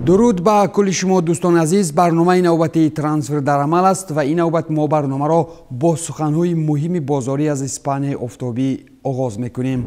Дуруд ба кулли шумо, дӯстони азиз. Барномаи навбатии «Трансфер дар амал» аст ва ин навбат мо барномаро бо суханҳои муҳими бозорӣ аз Испанияи офтобӣ оғоз мекунем.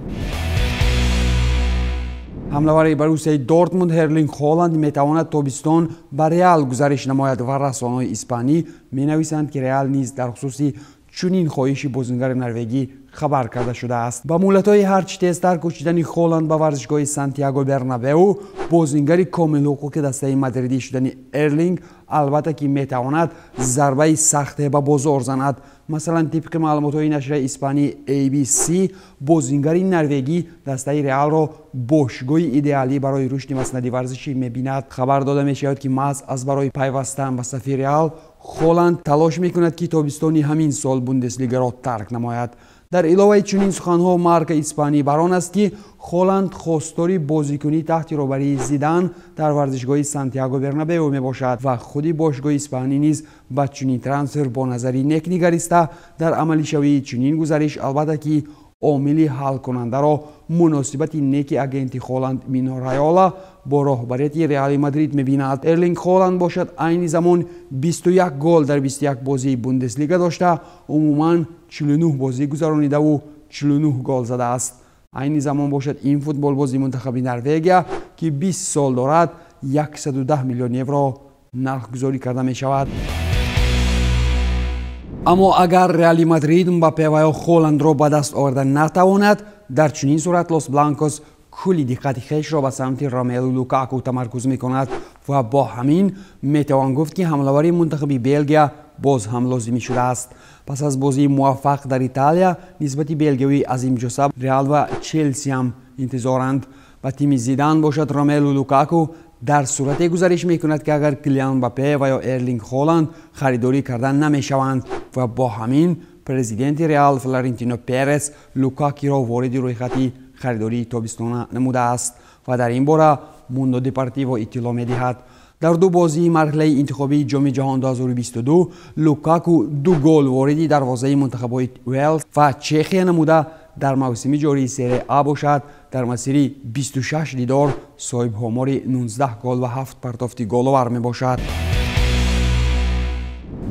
Ҳамлавари Боруссияи Дортмунд Эрлинг Холанд метавонад тобистон ба Реал гузариш намояд ва расонаҳои испанӣ менависанд, ки Реал низ дар хусуси чунин хоҳиши бозингари норвегӣ хабар карда шудааст. Ба муҳлатҳои ҳарчи тезтар кӯчидани Холанд ба варзишгоҳи Сантьяго Бернабеу, бозингари комилҳуқуқи дастаи мадридӣ шудани Эрлинг албатта ки метавонад зарбаи сахте ба бозор занад. Масалан, тибқи маълумотҳои нашрияи испании ABC, бозингари норвегӣ дастаи Реалро бошгоҳи идеалӣ барои рушди маснади варзишӣ мебинад. Хабар дода мешавад, ки маҳз аз барои пайвастан ба сафи Реал Холанд талош мекунад, ки тобистони ҳамин сол Бундеслигаро тарк намояд. Дар иловаи чунин суханҳо, Марка испанӣ бар он аст, ки Холанд хостори бозикунӣ таҳти роҳбарии Зидан дар варзишгоҳи Сантьяго Бернабеу мебошад ва худи бошгоҳи испанӣ низ ба чунин трансфер бо назари нек нигариста, дар амалишавии чунин гузариш албатта ки омили ҳалкунандаро муносибати неки агенти Холанд Мино Райола бо роҳбарияти Реали Мадрид мебинад. Эрлинг Холанд бошад, айни замон 21 гол дар 21 бозии Бундеслига дошта, умуман 49 бозӣ гузаронидаву 49 гол задааст. Айни замон бошад, ин футболбози мунтахаби Норвегия, ки 20 сол дорад, 110 миллион евро нархгузорӣ карда мешавад. Аммо агар Реали Мадрид Мбаппе ва ё Холандро ба даст оварда натавонад, дар чунин сурат Лос Бланкос кулли диққати хешро ба самти Ромелу Лукаку тамаркуз мекунад ва бо ҳамин метавон гуфт, ки ҳамлавари мунтахаби Белгия боз ҳам лозимӣ шудааст. Пас аз бозии муваффақ дар Италия нисбати белгиявии азимҷуса Реал ва Челсиам интизоранд. Ба тими Зидан бошад, Ромелу Лукаку дар сурате гузариш мекунад, ки агар Килиан Мбаппе ва ё Эрлинг Холанд харидорӣ карда намешаванд ва бо ҳамин президенти Реал Флорентино Перес Лукакиро вориди рӯйхати харидории тобистона намудааст ва дар ин бора Мундо Депортиво иттилоъ медиҳад. Дар ду бозии марҳилаи интихобии Ҷоми ҷаҳон 2022 Лукаку ду гол вориди дарвозаи мунтахабҳои Уэлс ва Чехия намуда, дар мавсими ҷории Серия А бошад, дар масири 26 дидор соҳибҳомори 19 гол ва 7 партофти головар мебошад.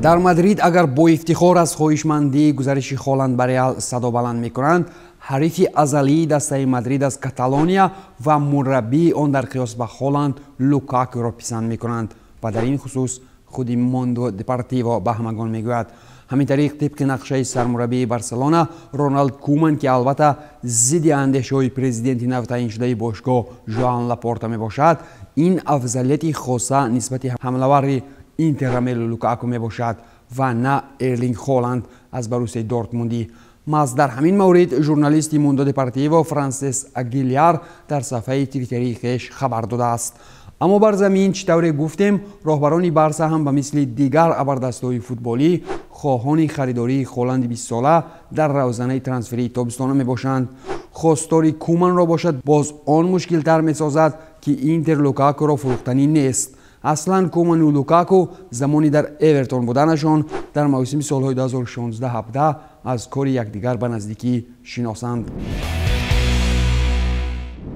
Дар Мадрид агар бо ифтихор аз хоҳишмандии гузариши Холанд ба Реал садо баланд мекунанд, ҳарифи азалии дастаи Мадрид аз Каталония ва мураббии он дар қиёс ба Холанд Лукакуро писанд мекунанд ва дар ин хусус худи Мондо Депортиво ба ҳамагон мегӯяд. Ҳамин тариқ, тибқи нақшаи сармураббии Барселона Роналд Куман, ки албатта зидди андешаҳои президенти навтаъиншудаи бошгоҳ Жоан Лапорта мебошад, ин афзалияти хоса нисбати ҳамлавари Интер Ромелу Лукаку мебошад ва на Эрлинг Холанд аз Боруссияи Дортмундӣ. Маҳз дар ҳамин маврид журналисти Мундо Депортиво Франсес Агилиар дар сафҳаи твиттерии хеш хабар додааст. Аммо бар замин, чӣ тавре гуфтем, роҳбарони Барса ҳам ба мисли дигар абардастҳои футболӣ хоҳони харидории Холанди бистсола дар равзанаи трансферии тобистона мебошанд. Хостори Куманро бошад, боз он мушкилтар месозад, ки Интер Лукакуро фурӯхтанӣ нест. Аслан Куману Лукаку замони дар Эвертон буданашон дар мавсими солҳои 2016-17 аз кори якдигар ба наздикӣ шиносанд.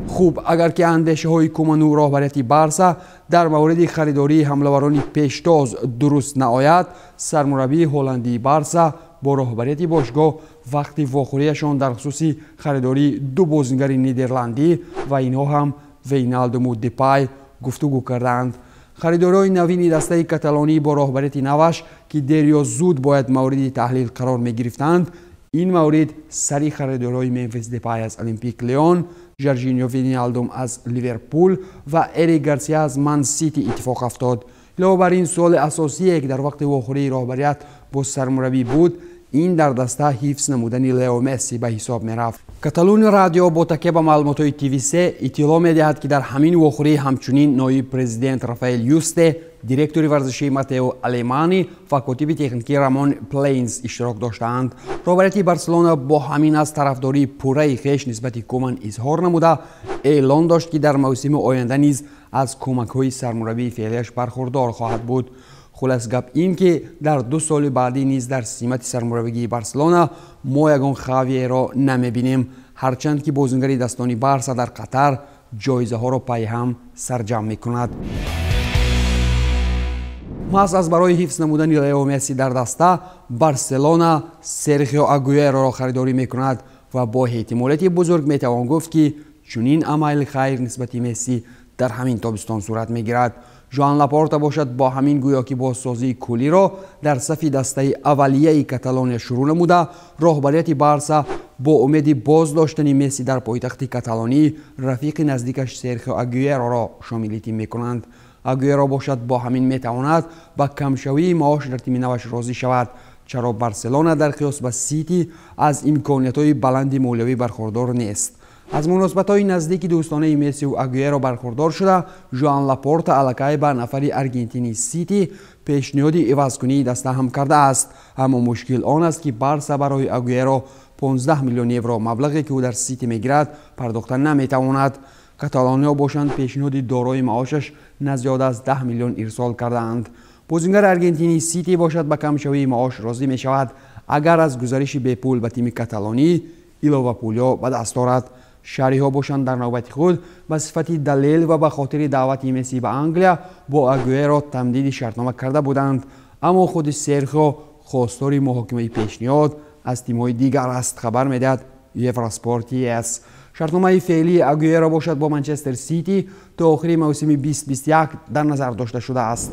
Хуб, агар ки андешаҳои Куману роҳбарияти Барса дар мавриди харидории ҳамлаварони пештоз дуруст наояд, сармураббии ҳолландии Барса бо роҳбарияти бошгоҳ вақти вохӯрияшон дар хусуси харидории ду бозингари нидерландӣ ва инҳо ҳам Вейналдуму Депай гуфтугӯ кардаанд. Харидориҳои навини дастаи каталонӣ бо роҳбарияти наваш, ки дер ё зуд бояд мавриди таҳлил қарор мегирифтанд, ин маврид сари харидориҳои Мемфис Депай аз Олимпик Леон, Жоржиньо Вейналдум аз Ливерпул ва Эрик Гарсия аз Ман Сити иттифоқ афтод. Илова бар ин, суоли асосие, ки дар вақти вохӯрии роҳбарият бо сармураббӣ буд, ин дар даста ҳифз намудани Лео Месси ба ҳисоб мерафт. Каталони радио бо такя ба маълумотҳои ТВС иттилоъ медиҳад, ки дар ҳамин вохӯрӣ ҳамчунин ноиб президент Рафаэл Юсте, директори варзишии Матео Алемани ва котиби техникӣ Рамон Плейнс иштирок доштаанд. Роҳбарияти Барселона бо ҳамин аз тарафдории пурраи хеш нисбати Куман изҳор намуда, эълон дошт, ки дар мавсими оянда низ аз кӯмакҳои сармураббии феълиаш бархурдор хоҳад буд. Хулас гап ин, ки дар 2 соли баъдӣ низ дар симати сармураббигии Барселона мо ягон Хавиеро намебинем, ҳарчанд ки бозингари дастони Барса дар Қатар ҷоизаҳоро пайҳам сарҷамъ мекунад. Маҳз аз барои ҳифз намудани Лео Месси дар даста, Барселона Серхио Агуэроро харидорӣ мекунад ва бо эҳтимолияти бузург метавон гуфт, ки чунин амали хайр нисбати Месси дар ҳамин тобистон сурат мегирад. Жоан Лапорта бошад, бо ҳамин гӯё ки бозсозии куллиро дар сафи дастаи аввалияи Каталония шурӯъ намуда, роҳбарияти Барса бо умеди боз доштани Месси дар пойтахти каталонӣ рафиқи наздикаш Серхио Агуэроро шомили тим мекунанд. Агуэро бошад, бо ҳамин метавонад ба камшавии маош дар тими наваш розӣ шавад, чаро Барселона дар қиёс ба Сити аз имкониятҳои баланди молиявӣ бархурдор нест. Аз муносибатҳои наздики дӯстонаи Мессиву Агуэро бархурдор шуда, Жоан Лапорта аллакай ба нафари аргентини Сити пешниҳоди ивазкунии даста ҳам кардааст. Аммо мушкил он аст, ки Барса барои Агуэро 15 миллион евро, маблағе ки ӯ дар Сити мегирад, пардохта наметавонад. Каталониҳо бошанд, пешниҳоди дорои маошаш на зиёда аз 10 миллион ирсол кардаанд. Бозингари аргентини Сити бошад, ба камшавии маош розӣ мешавад, агар аз гузариши бепул ба тими каталонӣ иловапулиҳо ба даст орад. Шаҳриҳо бошанд, дар навбати худ ба сифати далел ва ба хотири даъвати Месси ба Англия бо Агуэро тамдиди шартнома карда буданд, аммо худи Серхио хостори муҳокимаи пешниҳод аз тимҳои дигар аст, хабар медиҳад Евроспорт ЕС. Шартномаи феълии Агуэро бошад, бо Манчестер Сити то охири мавсими 2021 дар назар дошта шудааст.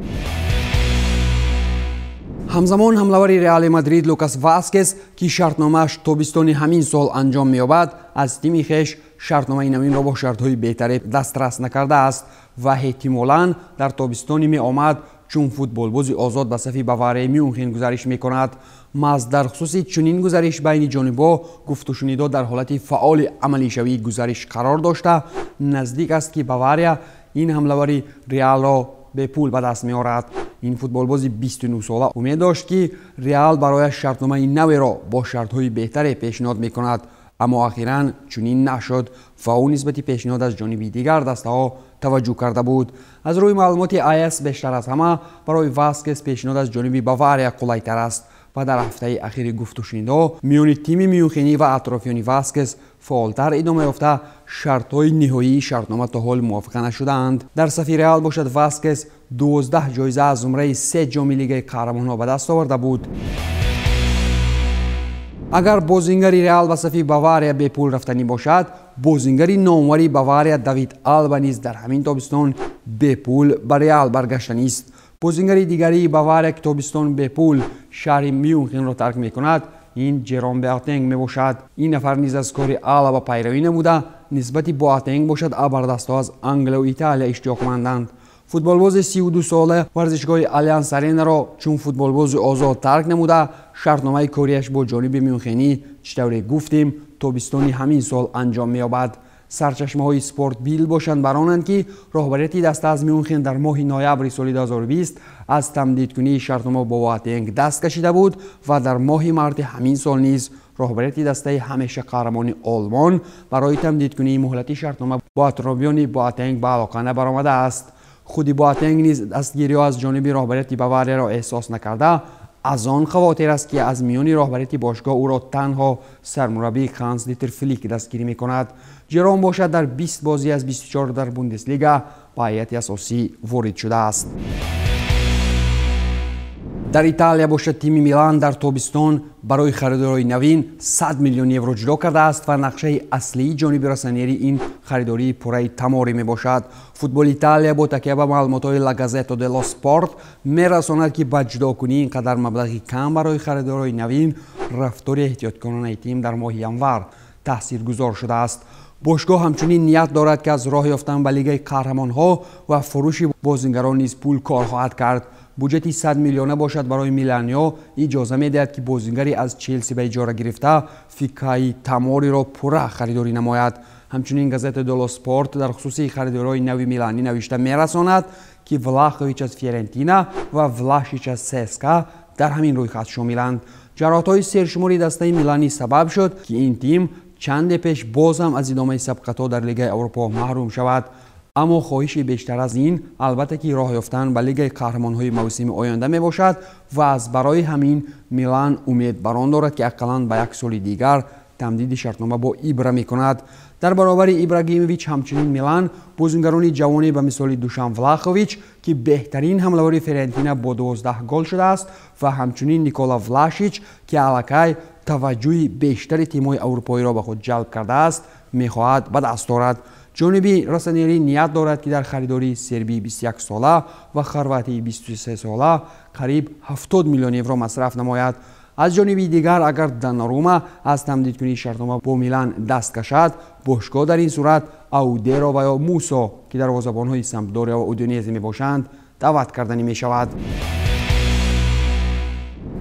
Ҳамзамон ҳамлавари Реали Мадрид Лукас Васкес, ки шартномааш тобистони ҳамин сол анҷом меёбад, аз тими хеш шартномаи навинро бо шартҳои беҳтаре дастрас накардааст ва эҳтимолан дар тобистони меомад чун футболбози озод ба сафи Баварияи Мюнхен гузариш мекунад. Маҳз дар хусуси чунин гузариш байни ҷонибҳо гуфтушунидҳо дар ҳолати фаъоли амалишавии гузариш қарор дошта, наздик аст, ки Бавария ин ҳамлавари Реалро бепул ба даст меорад. Ин футболбози 29-сола умед дошт, ки Реал барояш шартномаи наверо бо шартҳои беҳтаре пешниҳод мекунад, аммо ахиран чунин нашуд ва ӯ нисбати пешниҳод аз ҷониби дигар дастаҳо таваҷҷӯҳ карда буд. Аз рӯи маълумоти АС, бештар аз ҳама барои Васкес пешниҳод аз ҷониби Бавария қулайтар аст ва дар ҳафтаи ахири гуфтушунидҳо миёни тими мюнхенӣ ва атрофиёни Васкес фаъолтар идома ёфта, шартҳои ниҳоии шартнома то ҳол мувофиқа нашудаанд. Дар сафи Реал бошад, Васкес 12 ҷоиза аз зумраи се ҷоми Лигаи қаҳрамонҳо ба даст оварда буд. Агар бозингари Реал ба сафи Бавария бепул рафтанӣ бошад, бозингари номвари Бавария Давид Алба низ дар ҳамин тобистон бепул ба Реал баргаштанист. Бозингари дигарии Бавария, ки тобистон бепул шаҳри Мюнхенро тарк мекунад, ин Ҷером Боатенг мебошад. Ин нафар низ аз кори Алаба пайравӣ намуда, нисбати Боатенг бошад, абардастҳо аз Англияву Италия иштиёқманданд. Футболбози 32-сола варзишгоҳи Алянс Аренаро чун футболбози озод тарк намуда, шартномаи кориаш бо ҷониби мюнхенӣ, чӣ тавре гуфтем, тобистони ҳамин сол анҷом меёбад. Сарчашмаҳои Спорт Билд бошанд, бар онанд, ки роҳбарияти даста аз Мюнхен дар моҳи ноябри соли 2020 аз тамдидкунии шартнома бо Боатенг даст кашида буд ва дар моҳи марти ҳамин сол низ роҳбарияти дастаи ҳамеша қаҳрамони Олмон барои тамдидкунии муҳлати шартнома бо атрофиёни Боатенг ба алоқа набаромадааст. Худи Боатенг низ дастгириҳо аз ҷониби роҳбарияти Баварияро эҳсос накарда, аз он хавотир аст, ки аз миёни роҳбарияти бошгоҳ ӯро танҳо сармураббии Ханс Дитер Флик дастгирӣ мекунад. Ҷером бошад, дар 20 бозӣ аз 24 дар Бундеслига ба ҳайати асосӣ ворид шудааст. Дар Италия бошад, тими Милан дар тобистон барои харидорҳои навин 100 миллион евро ҷудо кардааст ва нақшаи аслии ҷониби россионери ин харидории пурраи Тамори мебошад. Футбол Италия бо такя ба маълумотҳои Ла Газетто делло Спорт мерасонад, ки ба ҷудокунии ин қадар маблағи кам барои харидорҳои навин рафтори эҳтиёткоронаи тим дар моҳи январ таъсиргузор шудааст. Бошгоҳ ҳамчунин ният дорад, ки аз роҳ ёфтан ба Лигаи қаҳрамонҳо ва фурӯши бозингарон низ пул кор хоҳад кард. Буҷети 100 миллиона бошад, барои миланиё иҷоза медиҳад, ки бозингари аз Челси ба иҷора гирифта Фикаи Тамориро пурра харидорӣ намояд. Ҳамчунин Газета делло Спорт дар хусуси харидориҳои нави миланӣ навишта мерасонад, ки Влахович аз Фиорентина ва Влашич аз ССК дар ҳамин рӯйхат шомиланд. Ҷароҳатҳои сершумори дастаи миланӣ сабаб шуд, ки ин тим чанде пеш боз ҳам аз идомаи сабқатҳо дар Лигаи Аврупо маҳрум шавад. Аммо хоҳиши бештар аз ин албатта ки роҳ ёфтан ба Лигаи қаҳрамонҳои мавсими оянда мебошад ва аз барои ҳамин Милан умед бар он дорад, ки ақаллан ба як соли дигар тамдиди шартнома бо Ибра мекунад. Дар баробари Ибрагимович ҳамчунин Милан бозингарони ҷавоне ба мисоли Душан Влахович, ки беҳтарин ҳамлавари Ферентина бо 12 гол шудааст, ва ҳамчунин Никола Влашич, ки аллакай таваҷҷӯҳи бештари тимҳои аврупоиро ба худ ҷалб кардааст, мехоҳад ба даст орад. Ҷониби Росонери ният дорад, ки дар харидории сербии 21-сола ва хорватии 23-сола қариб 70 миллион евро масраф намояд. Аз ҷониби дигар, агар Донарума аз тамдидкунии шартнома бо Милан даст кашад, бошгоҳ дар ин сурат Аудеро ва ё Мусо, ки дарвозабонҳои Сампдория ва Удинезе мебошанд, даъват карданӣ мешавад.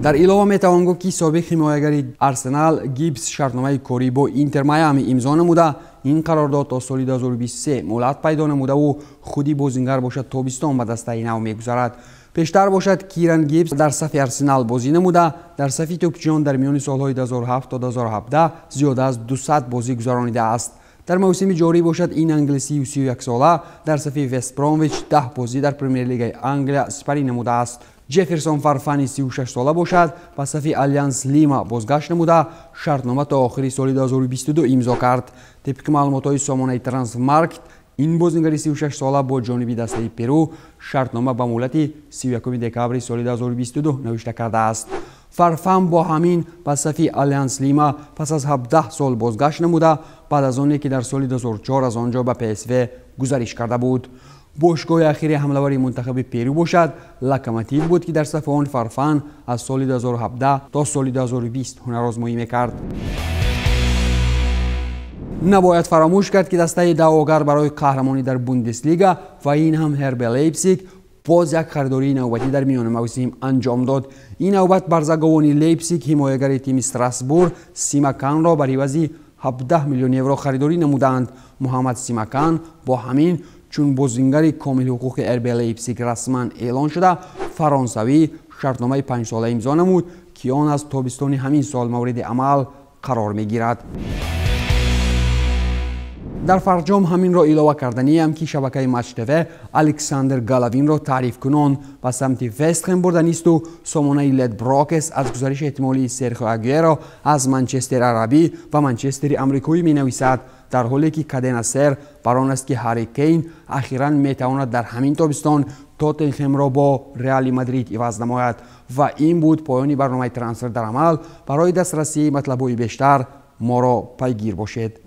Дар илова метавон гуфт, ки собиқ ҳимоягари Арсенал Гибс шартномаи корӣ бо Интер Майами имзо намуда, ин қарордод то соли 2023 муҳлат пайдо намудаву худи бозингар бошад тобистон ба дастаи нав мегузарад. Пештар бошад Киран Гибс дар сафи Арсенал бозӣ намуда, дар сафи тӯпчиён дар миёни солҳои 2007 то 2017 зиёда аз 200 бозӣ гузаронидааст. Дар мавсими ҷорӣ бошад ин англисии 31-сола дар сафи Вест Бромвич 10 бозӣ дар Премер-лигаи Англия сипарӣ намудааст. Ҷефферсон Фарфани 36-сола бошад ба сафи Алянс Лима бозгашт намуда, шартнома то охири соли 2022 имзо кард. Тибқи маълумотҳои сомонаи Трансфермаркт, ин бозингари 36-сола бо ҷониби дастаи Перу шартнома ба муҳлати 31 декабри соли 2022 навишта кардааст. Фарфан бо ҳамин ба сафи Алянс Лима пас аз 17 сол бозгашт намуда, баъд аз оне ки дар соли 2004 аз он ҷо ба ПСВ гузариш карда буд. Бошгоҳи ахири ҳамлавари мунтахаби Перу бошад Локомотив буд, ки дар сафи он Фарфан аз соли 2017 то соли 2020 ҳунарозмоӣ мекард. Набояд фаромӯш кард, ки дастаи даъвогар барои қаҳрамонӣ дар Бундеслига ва ин ҳам Ҳербе Лейпсиг боз як харидории навбатӣ дар миёни мавсим анҷом дод. Ин навбат барзаговони Лейпсиг ҳимоягари тими Страсбур Симаканро бар ивази 17 миллион евро харидорӣ намуданд. Муҳаммад Симакан бо ҳамин чун бозингари комилҳуқуқи РБ Лейпсиг расман эълон шуда, фаронсавӣ шартномаи 5-сола имзо намуд, ки он аз тобистони ҳамин сол мавриди амал қарор мегирад. Дар фарҷом ҳаминро илова карданиам, ки шабакаи Матч ТВ Александр Галавинро таърифкунон ба самти Вестхем бурданисту сомонаи Лед Брокес аз гузариши эҳтимолии Серхио Агуэро аз Манчестер Арабӣ ва Манчестери Амрикоӣ менависад, дар ҳоле ки Кадена Сер бар он аст, ки Ҳарри Кейн ахиран метавонад дар ҳамин тобистон Тоттенхемро бо Реали Мадрид иваз намояд. Ва ин буд поёни барномаи Трансфер дар амал. Барои дастрасии матлабҳои бештар моро пайгир бошед.